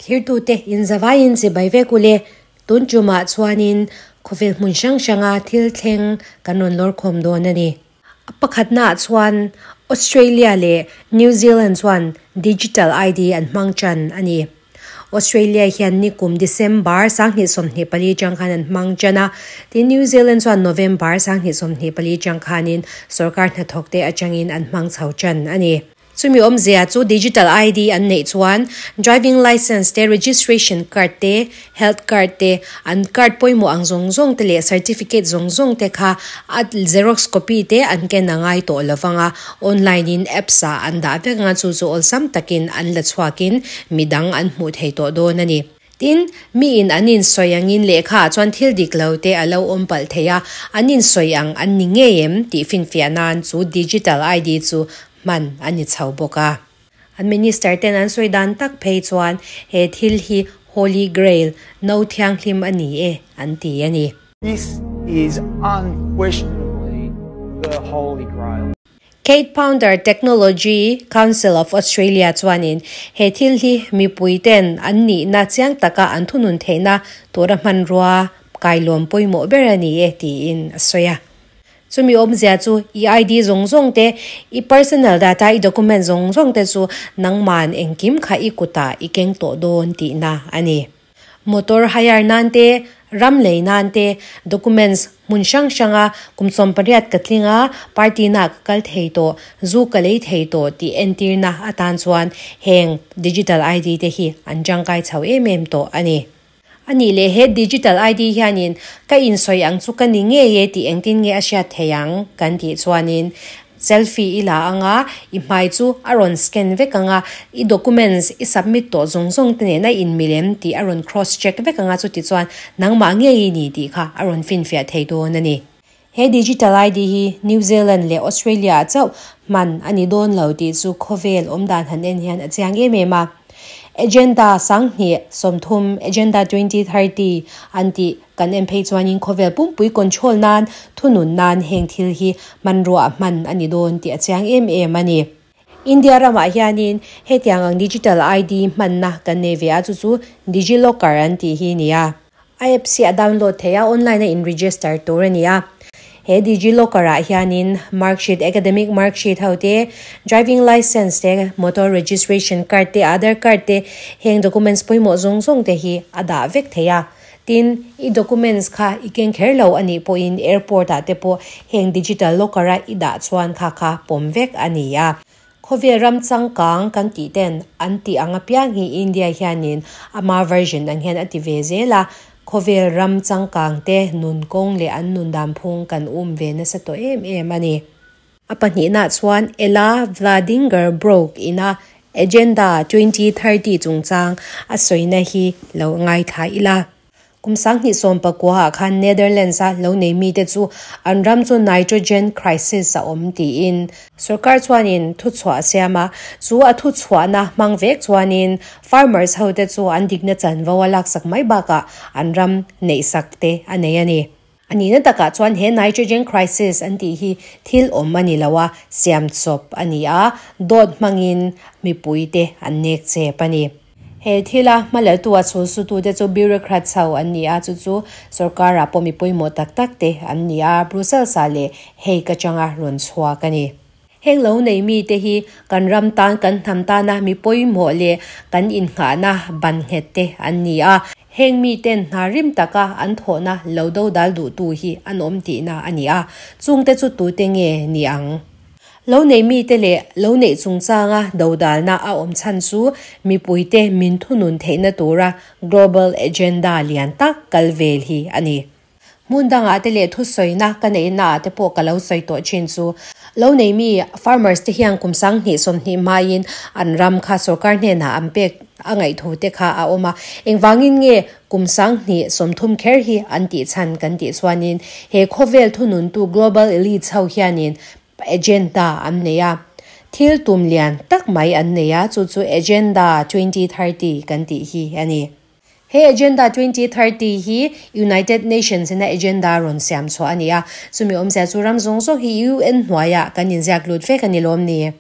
Thirtute inzavaiin chibai vek ule, tun tumah chuanin khawvel hmun hrang hranga thil thleng kan rawn lawr khawm dawn a ni. A pakhatnaah chuan Australia leh New Zealand chuan Digital ID an hmang tan a ni. Australia hian nikum December 2024 tang khan an hmang tan a, tin New Zealand chuan November 2024 tang khanin sorkar hnathawkte atangin an hmang chho tan a ni. Chumi awmzia chu Digital ID an neih chuan Driving Licence te, Registration Card te, Health Card te, an card pawimawh ang zawng zawng te leh Certificate zawng zawng te kha a Xerox copy te an ken a ngai tawh lo vang a, online in apps ah an dah vek anga chu chu awlsam takin an la chhuakin midang an hmuh thei tawh dawn a ni. Tin, miin an insawi angin lehkha ah chuan thil dik lo te a lo awm palh thei a, an insawi ang an ni ngei em tih finfiah nan chu Digital ID chu hman a ni chho bawk a. An minister ten an sawi dan tak phei chuan he thil hi Holy Grail, no thianghlim a ni e, an ti a ni. This is unquestionably the Holy Grail. Kate Pounder, Technology Council of Australia chuanin he thil hi mipui ten an nihna chiang taka an thunun theihna tura hmanrua kailawm pawimawh ber a ni e tiin a sawi a. Chumi awmzia chu i ID zawng zawng te, i personal data, i document zawng zawng te chu nangman engkim kha i kutah i keng tawh dawn tihna a ni. Motor hire nan te, ram lei nan te, documents hmun hrang hranga kum 18 ka tling a, party na ka kal thei tawh, zu ka lei thei tawh tih entirna atan chuan heng digital ID te hi an tangkai chho em em tawh a ni. A nih leh he Digital ID hianin ka insawi ang chu ka ni ngei e tih engtin nge a hriat thei ang kan tih chuanin selfie i la anga i hmai chu a rawn scan vek anga i documents i submit tawh zawng zawng te nen a inmilem tih a rawn cross check vek anga chuti chuan nangmah ngei i ni tih kha a rawn finfiah thei dawn a ni. He Digital ID hi New Zealand leh Australia ah chauh hman a ni dawn lo tih chu khawvel awmdan han en hian a chiang em em a. Agenda 2030, Agenda 2030, an tih kan en phei chuanin khawvel pumpui control nan, thunun nan heng thil hi hmanrua hman a ni dawn tih a chiang em em a ni. India ramah hianin hetiang ang Digital ID hmanna kan nei ve a, chu chu DigiLocker an tih hi a ni a. A apps hi a download theih a, online a in register tur a ni a. He DigiLocker ah hianin marksheet, academic marksheet ho te, driving licence te, motor registration card te, aadhar card te, heng documents pawimawh zawng zawng te hi a dah vek thei a. Tin, i documents kha i keng kher lo a nih pawhin airport ah te pawh heng digital locker a i dah chuan kha kha pawm vek a ni a. Khawvel ram changkang kan tih ten an tih ang apiang hi India hianin ama version ang hian a ti ve zel a, khawvel ram changkang te nun kawng leh an nun dan phung kan um ve nasa tawh em em a ni. A pahnihna chuan Ella Vladinger Broke ina Agenda 2030 chungchang a sawina hi lo ngaithla ila. Kum 2019 ah khan Netherlands a lo nei mite chu an ram chu nitrogen crisis a awm tiin sorkar chuanin thu chhuah a siam a, chu a thu chhuahna hmang vek chuanin farmers ho te chu an dikna chanvo a laksak mai bakah an ram neihsak te a nei a ni. A nihna takah chuan he nitrogen crisis an tih hi thil awm a ni lo a, siam chawp a ni a, dawt hmangin mipui te an nek chep a ni. He thila hmalatu a chhulsutute chu bureaucrats ho an ni a, chu chu sorkara pawh mi pawimawh tak tak te an ni a, Brussels ah leh Hague atanga rawn chhuak a ni. Heng lo nei mite hi kan ram tan, kan hnam tana mi pawimawh leh kan innghahna ban nghet te an ni a. Heng miten hna rim taka an thawhna lo do dal duhtu hi an awm tihna a ni a, chungte chu tute nge ni ang? Lo nei mite leh lo neih chungchanga dodalna a awm chhan chu mipuite min thunun theihna tura global agenda lian tak kal vel hi a ni. Hmun dangah te leh thusawina ka neihna ah te pawh ka lo sawi tawh thin chu lo nei mi farmers te hian kum 2020 hmaiin an ram kha sorkar hnenah an pek a ngaihthu te kha a awm a. Engvangin nge kum 2030 kher hi an tih chhan kan tih chuanin he khawvel thununtu global elites ho hianin agenda an nei a. Thil tum lian tak mai an nei a, chu chu Agenda 2030 kan tih hi a ni. He Agenda 2030 hi United Nations ina agenda rawn siam chhuah a ni a, chumi awmzia chu ram zawng zawng hi UN hnuaiah kan inziak lut vek a ni lawm ni.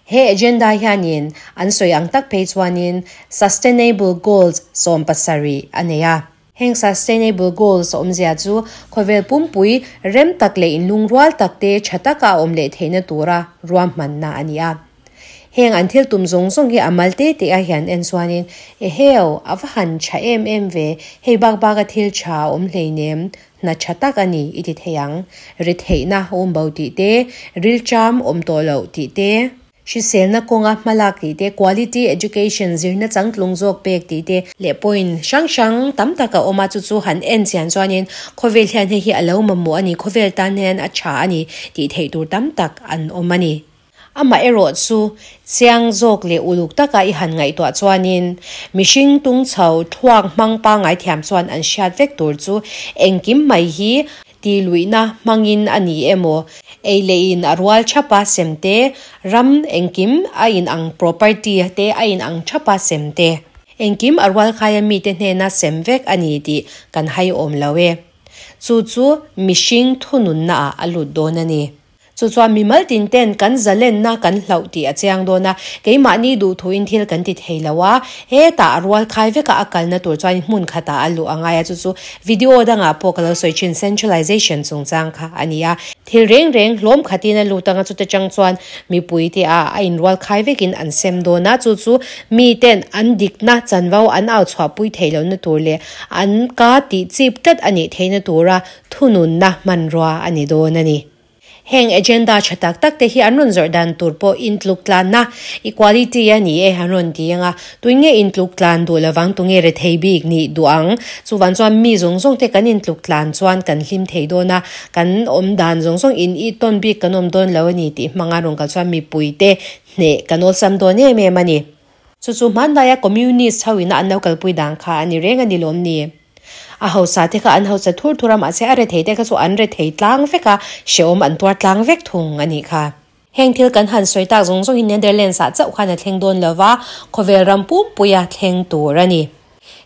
He agenda hianin an sawi ang tak phei chuanin Sustainable Goals 70 a nei a. Heng Sustainable Goals awmzia chu khawvel pumpui rem tak leh inlungrual tak te tha taka a awm leh theihna tura ruahmanna a ni a. Heng an thil tum zawng zawng hi a mal te te a hian en chuanin, Eheu, a va han tha em em ve, hei bak baka thil tha a awm hleinem, hna tha tak a ni i ti thei ang. Ri theihna awm bo tih te, rilṭam awm tawh loh tih te, hriselna kawnga hmalak tih te, quality education zirna changtlung zawk pek tih te, leh point hrang hrang tam tak a awm a, chu chu han en chian chuanin khawvel hian hei hi a lo mamawh a ni, khawvel tan hian a tha a ni tih theih tur tam tak an awm a ni. Amaherawh chu, chiang zawk leh uluk taka i han ngaihtuah chuanin, mihring tung chho thluak hmang pangngai thiam chuan an hriat vek tur chu engkim mai hi ti luihna hmangin a ni emaw, ei leh in a rual thapa sem te, ram engkim a in ang property te a in ang thapa sem te, engkim a rual khaia mite hnena sem vek a ni tih kan hai awm lo e. Chu chu mihring thununna ah a lut dawn a ni. Chu chuan mimal tin ten kan zalenna kan hlauh tih a chiang dawn a, keimahni duhthuin thil kan ti thei lo a, hetah a rual khai vekah a kalna tur chuan hmun khatah a luh a ngai a, chu chu video dangah pawh ka lo sawi thin centralization chungchang kha a ni a. Thil reng reng hlawm khatin a lut anga chute chang chuan mipui te ah a inrual khai vekin an sem dawn a, chu chu mi ten an dikna chanvo an au chhuahpui theih lohna tur leh an ka tih chip tlat a nih theihna tura thununna hmanrua a ni dawn a ni. Heng agenda tha tak tak te hi an rawn zawrh dan tur pawh intluk tlanna, equality, a ni e an rawn ti ang a, tuin nge intluk tlan duh lovang, tunge rethei bik nih duh ang? Chuvang chuan mi zawng zawng te kan intluk tlan chuan kan hlim thei dawn a, kan awm dan zawng zawng in i tawn bik kan awm dawn lo a ni tih hmanga rawn kal chuan mipui te hneh kan awlsam dawn em em a ni. Chu chu hmanlaia Communist ho ina an lo kalpui dan kha a ni reng a ni lawm ni? A hausa te kha an hausa thur thur a, mahse a rethei te kha chu an rethei tlang vek a, hrehawm an tuar tlang vek thung a nih kha. Heng thil kan han sawi tak zawng zawng hi Netherlands ah chauh khan a thleng dawn lo va, khawvel ram pumpuia thleng tur a ni.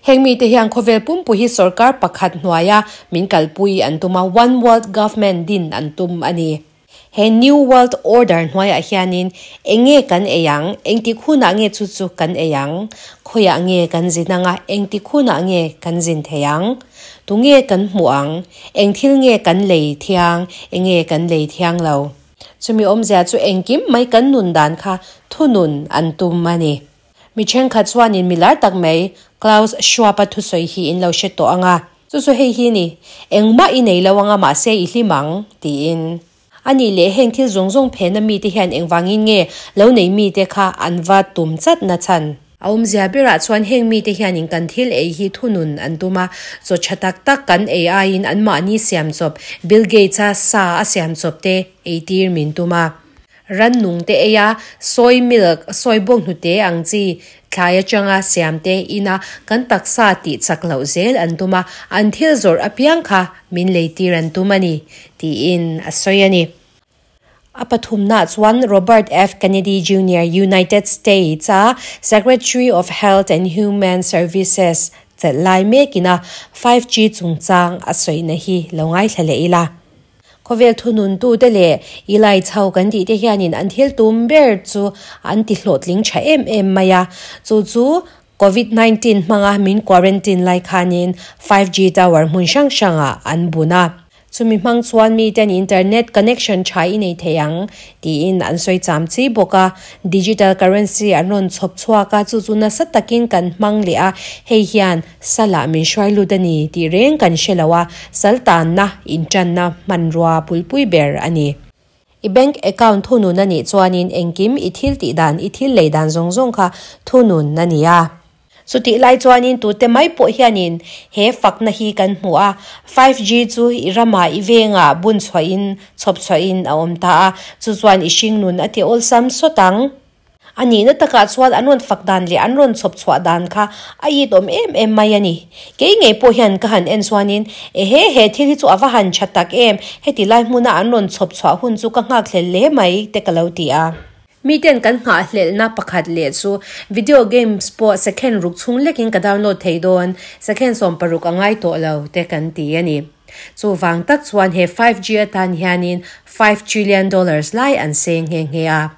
Heng mite hian khawvel pumpui hi sorkar pakhat hnuaia min kalpui an tum a, One World Government din an tum a ni. He New World Order hnuaiah hianin eng nge kan ei ang, engtik hunah nge chu chu kan ei ang, khawiah nge kan zin anga engtik hunah nge kan zin thei ang, tunge kan hmuh ang, eng thil nge kan lei thiang, eng nge kan lei thiang lo. Chumi awmzia chu engkim mai kan nun dan kha thunun an tum a ni. Mi thenkhat chuanin mi lar tak mai Klaus Schwab-a thusawi hi in lo hre tawh ang a. Chu chu hei hi ni, engmah i nei lo ang a mahse i hlim ang, tiin. A nih leh heng thil zawng zawng phena mite hian engvangin nge lo nei mite kha an va tum chat na chhan? A awmzia berah chuan heng mite hianin kan thil ei hi thunun an tum a, chaw tha tak tak kan ei aiin anmahni siam chawp, Bill Gates-a sa a siam chawp te eitir min tum a. Rannung te ei a, soy milk, soy bawk hnute ang chi thlai atanga siam te ina kan taksa tih chak loh zel an tum a, an thil zawrh apiang kha min leitir an tum a ni, tiin a sawi a ni. A pathumnaah chuan Robert F. Kennedy Junior, United States-a Secretary of Health and Human Services chelh lai mekin a 5G chungchang a sawina hi lo ngaithla leh ila. Khawvel thununtute leh Eli chho kan tih te hianin an thil tum ber chu an ti hlawhtling tha em em mai a, chu chu Covid 19 hmanga min quarantine lai khanin 5G tower hmun hrang hrangah an bun a. Chumi hmang chuan miten internet connection tha i nei thei ang tiin an sawi cham chi bawk a. Digital currency an rawn chhawp chhuak a, chu chu nasa takin kan hmang leh a, hei hian Salah min hruai lut a ni tih reng kan hre lo a, sal tanna, intanna hmanrua pulpui ber a ni. I bank account thunun a nih chuanin engkim i thil tih dan, i thil lei dan zawng zawng kha thunun a ni a. Chutih lai chuanin tute mai pawh hianin he fakna hi kan hmu a, 5G chu i ramah i vengah bun chhuahin, chhawp chhuahin a awm ta a, chu chuan i hringnun a ti awlsam sawt ang. A nihna takah chuan an rawn fak dan leh an rawn chhawp chhuah dan kha a it awm em em mai a ni. Kei ngei pawh hian ka han en chuanin, Ehe, he thil hi chu a va han tha tak em, heti lai hmuna an rawn chhawp chhuah hun chu ka nghakhlel hle mai te ka lo ti a. Miten kan nghahhlelhna pakhat leh chu video games pawh second ruk chhung lekin ka download thei dawn, second 16 a ngai tawh lo te kan ti a ni. Chuvang tak chuan he 5G atan hianin $5 trillion lai an seng nghe nghe a.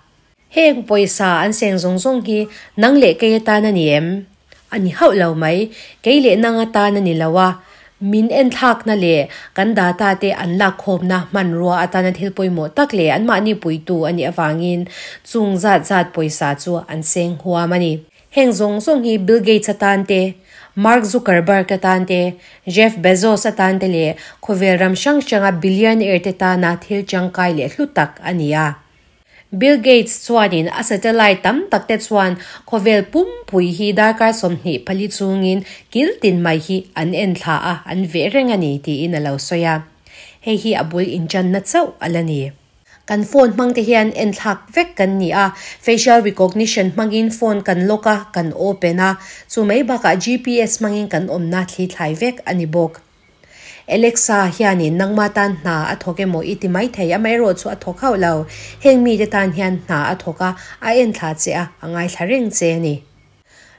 Heng pawisa an seng zawng zawng hi nang leh kei atan a ni em? A ni hauh lo mai, kei leh nang atan a ni lo a, min enthlakna leh kan data te an lakkhawmna hmanrua atana thil pawimawh tak leh anmahni puitu a nih avangin chung zat zat pawisa chu an seng huam a ni. Heng zawng zawng hi Bill Gates atan te, Mark Zuckerberg atan te, Jeff Bezos atan te leh khawvel ram hrang hranga billionaire te tana thil tangkai leh hlu tak a ni a. Bill Gates chuanin a satellite tam tak te chuan khawvel pumpui hi darkar 24 chungin kil tin mai hi an en thla a, an veh reng a ni tiin a lo sawi a. Hei hi a bul inchanna chauh a la ni. Kan phone hmang te hian en thlak vek kan ni a, facial recognition hmangin phone kan lock a, kan open a, chu mai bakah GPS hmangin kan awmna thli thlai vek a ni bawk. Alexa hianin nangma tan hna a thawk emaw i ti mai thei, amaherawh chu a thawk hauh lo. Heng mite tan hian hna a thawk a, a en thla che a, a ngaithla reng che a ni.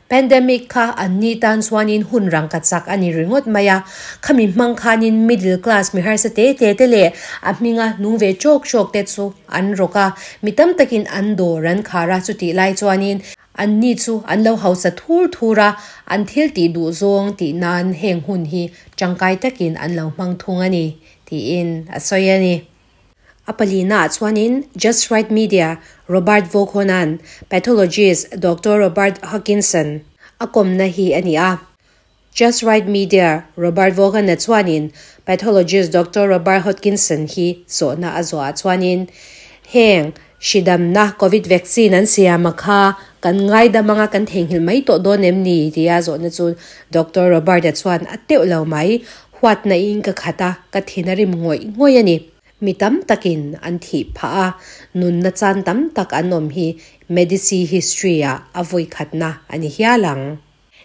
Pandemic kha an ni tan chuanin hun rangka chak a ni ringawt mai a, khami hmang khanin middle class mi harsa te te te leh a hminga nung ve chawk chawk te chu an rawk a, mi tam takin an dawr an khar a, chutih lai chuanin An ni chu an lo hausa thur thur a, an thil tih duh zawng tih nan heng hun hi tangkai takin an lo hmang thung a ni, tiin a sawi a ni. A palina ah chuanin Just Right Media Robert Vaughan-a'n pathologist Doctor Robert Hodgkinson a kawmna hi a ni a. Just Right Media Robert Vaughan-a chuanin pathologist Doctor Robert Hodgkinson hi zawhna a zawhah chuanin heng hridamna Covid vaccine an siam a kha kan ngaidam anga kan theihnghilh mai tawh dawn em ni tia zawhna chu Doctor Robert-a chuan a teuh lo mai, huatna in ka khat a, ka thin a rim ngawih ngawih a ni. Mi tam takin an thih phah a, nunna chan tam tak an awm hi Medici history-ah a vawi khatna a ni hial ang.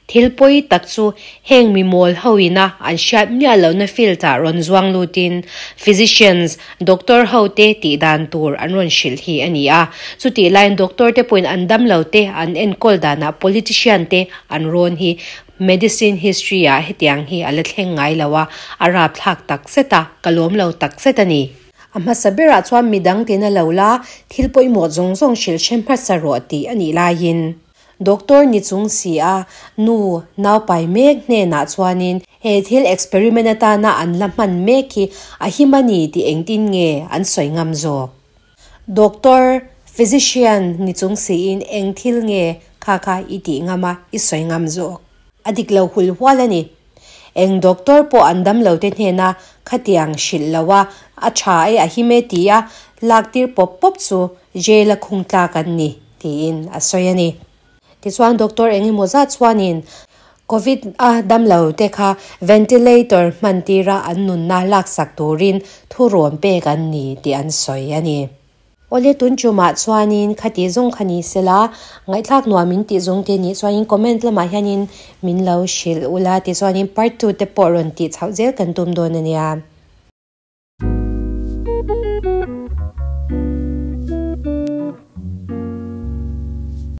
Thil pawi tak chu heng mi mawl ho ina an hriat miah lohna field ah rawn zuang lutin physicians, doctor ho te tih dan tur an rawn hrilh hi a ni a. Chutih laiin doctor te pawhin an dam lo te an enkawl danah politician te an rawn hi medicine history ah hetiang hi a la thleng ngai lo a, a rapthlak takzet a, ka lawm lo takzet a ni. A hmasa berah chuan midang tina lo la thil pawimawh zawng zawng hrilh hre hmasa rawh tih a nih laiin. Doctor ni chung si a, nu naupai mek hnenah chuanin he thil experiment atana an la hman mek hi a him a ni tih engtin nge an sawi ngam zawk? Doctor, physician, ni chung siin eng thil nge kha kha i tih ngam a, i sawi ngam zawk? A dik lo hul hual a ni. Eng doctor pawh an dam lo te hnena khatiang hrilh lo a, a tha e a him e tia lak tir pawp pawp chu jail a khung tlak an ni tiin a sawi a ni. Tichuan doctor eng emaw zat chuanin Covid a dam lo te kha ventilator hman tira an nunna laksak turin thurawn pek an ni tih an sawi a ni. Awle tun tumah chuanin khati zawng kha ni sela, ngaihthlak nuam min tih zawng te nih chuanin comment lamah hianin min lo hrilh ula tichuanin part 2 te pawh rawn tih chhoh zel kan tum dawn a nia.